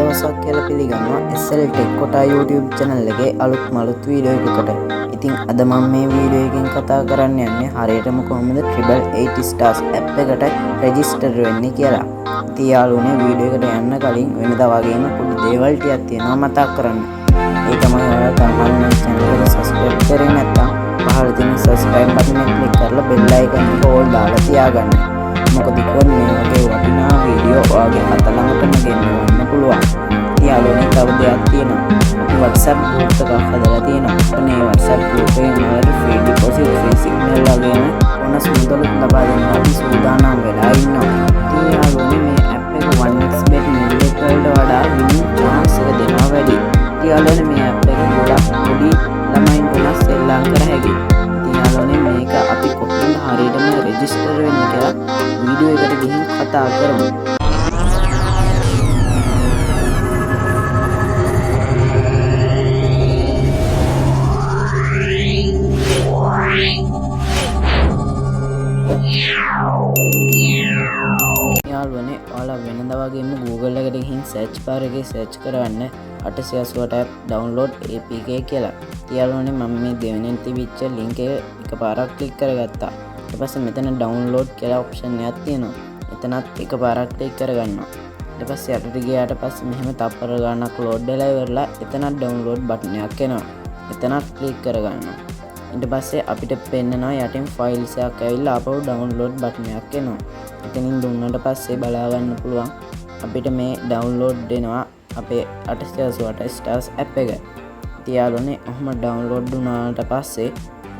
දවසක් කියලා පිළිගන්නවා SL Tech Kota YouTube channel එකේ අලුත්ම අලුත් වීඩියෝ එකකට. ඉතින් අද මම මේ වීඩියෝ එකෙන් කතා කරන්න යන්නේ හරියටම කොහොමද 888 Stars app එකට රෙජිස්ටර් වෙන්නේ කියලා. ඉතින් යාළුවනේ, වීඩියෝ එකට යන්න කලින් වෙනදා වගේම පොඩි දේවල් ටිකක් තියෙනවා මතක් කරන්න. ඒ තමයි ඔයාලා තාමත් මේ channel එක subscribe කරේ නැත්නම් පහළ තියෙන subscribe button එක click කරලා bell icon එක all දාලා තියාගන්න. මොකද කිව්වොත් මේ වගේ වටිනා වීඩියෝ ඔයාගේ අත ළඟටම ගෙන්නවන්න පුළුවන්. ඉතින් යාළුවනේ, තව දෙයක් තියෙනවා. අපි WhatsApp group එකක් හදලා තියෙනවා. මේ WhatsApp group එකෙන් ඔයාලට free deposit, free signal වගේම බොනස් මුදලුත් ලබා දෙන්න අපි සූදානම් වෙලා ඉන්නවා. ඉතින් යාළුවනේ, මේ app එක 1xBet මිල් එක වලට වඩා winning chance එක දෙනවා වැඩි. ඉතින් යාළුවනේ, මේ app එක ගොඩක් පොඩි ළමයින්ට උනත් සෙල්ලම් කර හැකියි. ඉතින් යාළුවනේ, මේක අපි කොහොමද හරියටම රෙජිස්ටර් වෙන්නේ කියලා වීඩියෝ එකට ගිහින් කතා කරමු. යාළුවනේ, ඔයාලා වෙනදා වගේම Google එකට ගිහින් සර්ච් බාර් එකේ සර්ච් කරගන්න 888 app download APK කියලා. ඉතින් යාළුවනේ, මම මේ දෙවෙනියෙන් තිබිච්ච link එක එකපාරක් ක්ලික් කරගත්තා. ඊට පස්සේ මෙතන ඩවුන්ලෝඩ් කියලා ඔප්ෂන් එකක් තියෙනවා. එතනත් එකපාරක් ක්ලික් කරගන්නවා. ඊට පස්සේ යටට ගියාට පස්සේ මෙහෙම තප්පර ගාණක් ලෝඩ් වෙලා ඉවරලා එතනත් ඩවුන්ලෝඩ් බටන් එකක් එනවා. එතනත් ක්ලික් කරගන්නවා. ඊට පස්සේ අපිට පෙන්නනවා යටින් ෆයිල්ස් එකක් ඇවිල්ලා ආපහු ඩවුන්ලෝඩ් බටන් එකක් එනවා. එතනින් දුන්නට පස්සේ බලා ගන්න පුළුවන් අපිට මේ ඩවුන්ලෝඩ් වෙනවා අපේ 888 ස්ටාර්ස් ඇප් එක. ඉතින් යාළුවනේ, ඔහොම ඩවුන්ලෝඩ් වුණාට පස්සේ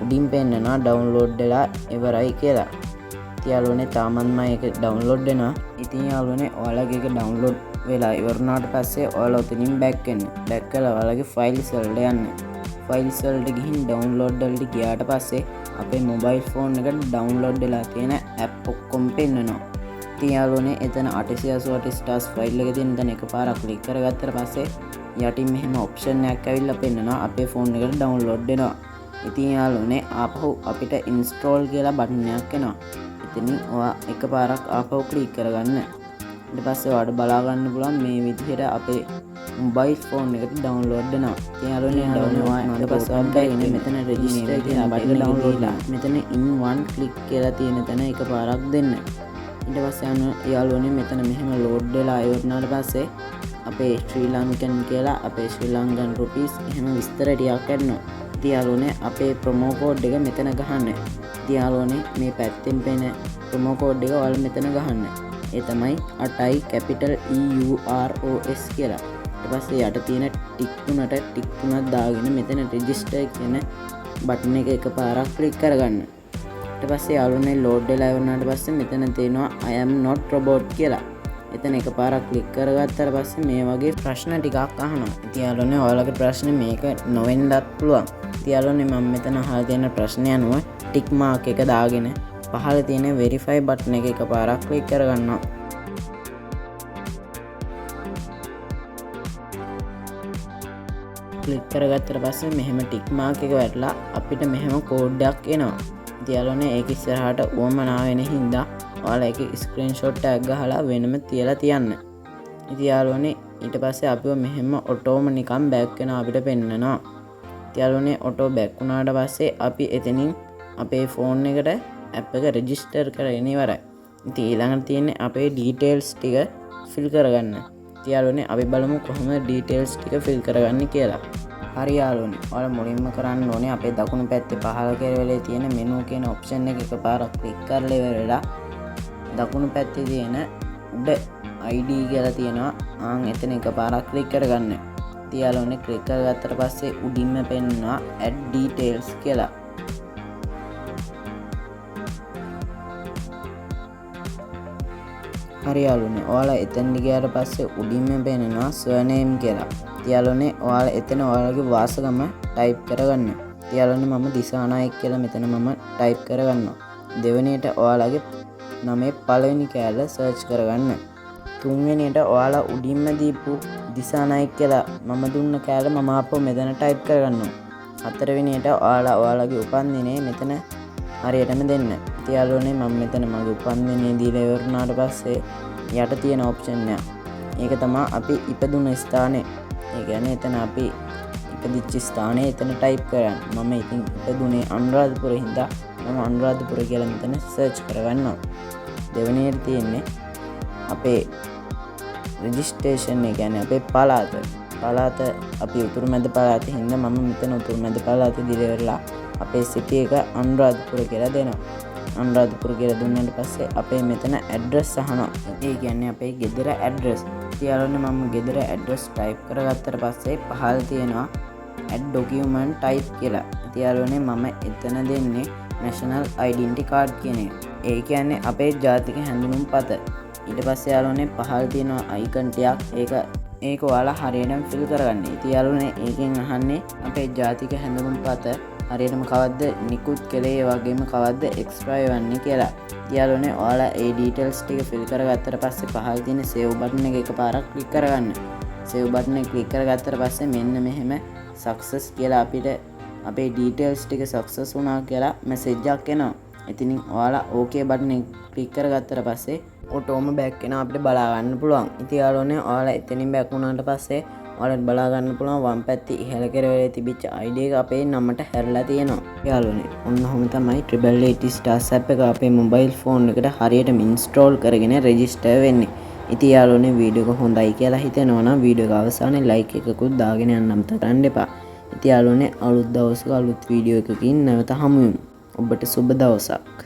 උඩින් පෙන්නනවා ඩවුන්ලෝඩ් වෙලා ඉවරයි කියලා. ඉතින් යාළුවනේ, තාමත් මම ඒක ඩවුන්ලෝඩ් වෙනවා. ඉතින් යාළුවනේ, ඔයාලගේ එක ඩවුන්ලෝඩ් වෙලා ඉවර වුණාට පස්සේ ඔයාලා ඔතනින් බැක් වෙන්න. බැක් කරලා ඔයාලගේ ෆයිල්ස් වලට යන්න. ෆයිල්ස් වලට ගිහින් ඩවුන්ලෝඩ් වලට ගියාට පස්සේ අපේ මොබයිල් ෆෝන් එකට ඩවුන්ලෝඩ් වෙලා තියෙන ඇප් ඔක්කොම පෙන්නනවා. ඉතින් යාළුවනේ, එතන 888 ස්ටාර්ස් ෆයිල් එක තියෙන තැන එකපාරක් ක්ලික් කරගත්තට පස්සේ යටින් මෙහෙම ඔප්ෂන් එකක් ඇවිල්ලා පෙන්නනවා, අපේ ෆෝන් එකට ඩවුන්ලෝඩ් වෙනවා. ඉතින් යාළුවනේ, ආපහු අපිට ඉන්ස්ටෝල් කියලා බටන් එකක් එනවා. එතනින් ඔයා එකපාරක් ආපහු ක්ලික් කරගන්න. ඊට පස්සේ ඔයාලට බලා ගන්න පුළුවන් මේ විදිහට අපේ මොබයිල් ෆෝන් එකට ඩවුන්ලෝඩ් වෙනවා. ඉතින් යාළුවනේ, ඩවුන්ලෝඩ් වුණාට පස්සේ ඔයාලට එන්නේ මෙතන රෙජිස්ටර් කියන බටන් එක ඩවුන්ලෝඩ් මෙතන in one click කියලා තියෙන තැන එකපාරක් දෙන්න. ඊට පස්සේ යන යාළුවනේ, මෙතන මෙහෙම ලෝඩ් වෙලා ඉවර වුණාට පස්සේ අපේ ශ්‍රී ලංකන් කියලා, අපේ ශ්‍රී ලංකන් රුපීස් එහෙම විස්තර ටිකක් එනවා. ඉතින් යාළුවනේ, අපේ ප්‍රොමෝ කෝඩ් එක මෙතන ගහන්න. ඉතින් යාළුවනේ, මේ පැත්තෙන් පේන ප්‍රොමෝ කෝඩ් එක ඔයාලා මෙතන ගහන්න. ඒ තමයි 8යි කැපිටල් EUROS කියලා. ඊට පස්සේ යට තියෙන ටික් තුනට ටික් තුනක් දාගෙන මෙතන රෙජිස්ටර් කියන බටන් එක එකපාරක් ක්ලික් කරගන්න. ඊට පස්සේ යාළුවනේ, ලෝඩ් වෙලා ඉවර වුණාට පස්සේ මෙතන තියෙනවා I am not robot කියලා. එතන එකපාරක් ක්ලික් කරගත්තට පස්සේ මේ වගේ ප්‍රශ්න ටිකක් අහනවා. ඉතින් යාළුවනේ, ඔයාලගේ ප්‍රශ්නේ මේක නොවෙන්නත් පුළුවන්. ඉතින් යාළුවනේ, මම මෙතන අහලා තියෙන ප්‍රශ්නය අනුව ටික් මාක් එක දාගෙන පහළ තියෙන වෙරිෆයි බටන් එක එකපාරක් ක්ලික් කරගන්නවා. ක්ලික් කරගත්තට පස්සේ මෙහෙම ටික් මාක් එක වැටලා අපිට මෙහෙම කෝඩ් එකක් එනවා. ඉතින් යාළුවනේ, ඒක ඉස්සරහට උවමනා වෙන හින්දා ඔයාලා ඒක ස්ක්‍රීන්ෂොට් එකක් ගහලා වෙනම තියලා තියන්න. ඉතින් යාළුවනේ, ඊට පස්සේ අපිව මෙහෙම ඔටෝම නිකන් බෑක් වෙනවා අපිට පෙන්නනවා. ඉතින් යාළුවනේ, ඔටෝ බෑක් වුණාට පස්සේ අපි එතනින් අපේ ෆෝන් එකට ඇප් එක රෙජිස්ටර් කරගෙන ඉවරයි. ඉතින් ඊළඟට තියෙන්නේ අපේ ඩීටේල්ස් ටික ෆිල් කරගන්න. ඉතින් යාළුවනේ, අපි බලමු කොහොමද ඩීටේල්ස් ටික ෆිල් කරගන්නේ කියලා. හරි යාළුවනේ, ඔයාලා මුලින්ම කරන්න ඕනේ අපේ දකුණු පැත්තේ පහළ කෙළවරේ තියෙන මෙනු කියන ඔප්ෂන් එක එකපාරක් ක්ලික් කරලා ඉවර වෙලා දකුණු පැත්තේ තියෙන උඩ ID කියලා තියෙනවා. ආන් එතන එකපාරක් ක්ලික් කරගන්න. ඉතින් යාළුවනේ, ක්ලික් කරගත්තට පස්සේ උඩින්ම පෙන්නනවා add details කියලා. හරි යාළුවනේ, ඔයාලා එතනට ගියාට පස්සේ උඩින්ම පෙන්නනවා සර්නේම් කියලා. ඉතින් යාළුවනේ, ඔයාලා එතන ඔයාලගේ වාසගම ටයිප් කරගන්න. ඉතින් යාළුවනේ, මම දිසානායක කියලා මෙතන මම ටයිප් කරගන්නවා. දෙවෙනියට ඔයාලගේ නමේ පළවෙනි කෑල්ල සර්ච් කරගන්න. තුන්වෙනියට ඔයාලා උඩින්ම දීපු දිසානායක කියලා මම දුන්න කෑල්ල මම ආපහු මෙතන ටයිප් කරගන්නවා. හතරවෙනියට ඔයාලා ඔයාලගේ උපන්දිනය මෙතන හරියටම දෙන්න. ඉතින් යාළුවනේ, මම මෙතන මගේ උපන්දිනය දීලා ඉවර වුණාට පස්සේ යට තියෙන ඔප්ෂන් එක ඒක තමා අපි ඉපදුන ස්ථානය. ඒ කියන්නේ එතන අපි ඉපදිච්ච ස්ථානය එතන ටයිප් කරන්න. මම ඉතින් ඉපදුනේ අනුරාධපුර හින්දා මම අනුරාධපුර කියලා මෙතන සර්ච් කරගන්නවා. දෙවෙනියට තියෙන්නේ අපේ රෙජිස්ට්‍රේෂන් එක, කියන්නේ අපේ පළාත. පළාත අපි උතුරු මැද පළාත හින්දා මම මෙතන උතුරු මැද පළාත දීලා ඉවරලා අපේ සිටි එක අනුරාධපුර කියලා දෙනවා. අනුරාධපුර කියලා දුන්නාට පස්සේ අපේ මෙතන ඇඩ්‍රස් අහනවා. ඒ කියන්නේ අපේ ගෙදර ඇඩ්‍රස්. ඉතින් යාළුවනේ, මම ගෙදර ඇඩ්‍රස් ටයිප් කරගත්තට පස්සේ පහළ තියෙනවා ඇඩ් ඩොකියුමන්ට් ටයිප් කියලා. ඉතින් යාළුවනේ, මම එතන දෙන්නේ නැෂනල් අයිඩෙන්ටිටි කාඩ් කියන එක. ඒ කියන්නේ අපේ ජාතික හැඳුනුම් පත. ඊට පස්සේ යාළුවනේ, පහළ තියෙනවා අයිකන් ටිකක්. ඒක ඒක ඔයාලා හරියටම ෆිල් කරගන්න. ඉතින් යාළුවනේ, ඒකෙන් අහන්නේ අපේ ජාතික හැඳුනුම් පත හරියටම කවද්ද නිකුත් කළේ, ඒ වගේම කවද්ද එක්ස්පයර් වෙන්නේ කියලා. ඉතින් යාළුවනේ, ඔයාලා ඒ ඩීටේල්ස් ටික ෆිල් කරගත්තට පස්සේ පහළ තියෙන සේව් බටන් එක එකපාරක් ක්ලික් කරගන්න. සේව් බටන් එක ක්ලික් කරගත්තට පස්සේ මෙන්න මෙහෙම සක්සස් කියලා අපිට අපේ ඩීටේල්ස් ටික සක්සස් වුණා කියලා මැසේජ් එකක් එනවා. ඉතින් ඔයාලා ඕකේ බටන් එක ක්ලික් කරගත්තට පස්සේ ඔටෝම බැක් වෙනවා අපිට බලා ගන්න පුළුවන්. ඉතින් යාළුවනේ, ඔයාලා එතනින් බැක් වුණාට පස්සේ ඔයාලට බලා ගන්න පුළුවන් වම් පැත්තේ ඉහළ කෙළවරේ තිබිච්ච ID එක අපේ නමට හැරලා තියෙනවා. යාළුවනේ, ඔන්න ඔහොම තමයි 888 Stars app එක අපේ මොබයිල් ෆෝන් එකට හරියටම ඉන්ස්ටෝල් කරගෙන රෙජිස්ටර් වෙන්නේ. ඉතින් යාළුවනේ, වීඩියෝ එක හොඳයි කියලා හිතෙනවා නම් වීඩියෝ එක අවසානයේ ලයික් එකකුත් දාගෙන යන්න අමතක කරන්න එපා. ඉතින් යාළුවනේ, අලුත් දවසක අලුත් වීඩියෝ එකකින් නැවත හමු වෙමු. ඔබට සුබ දවසක්.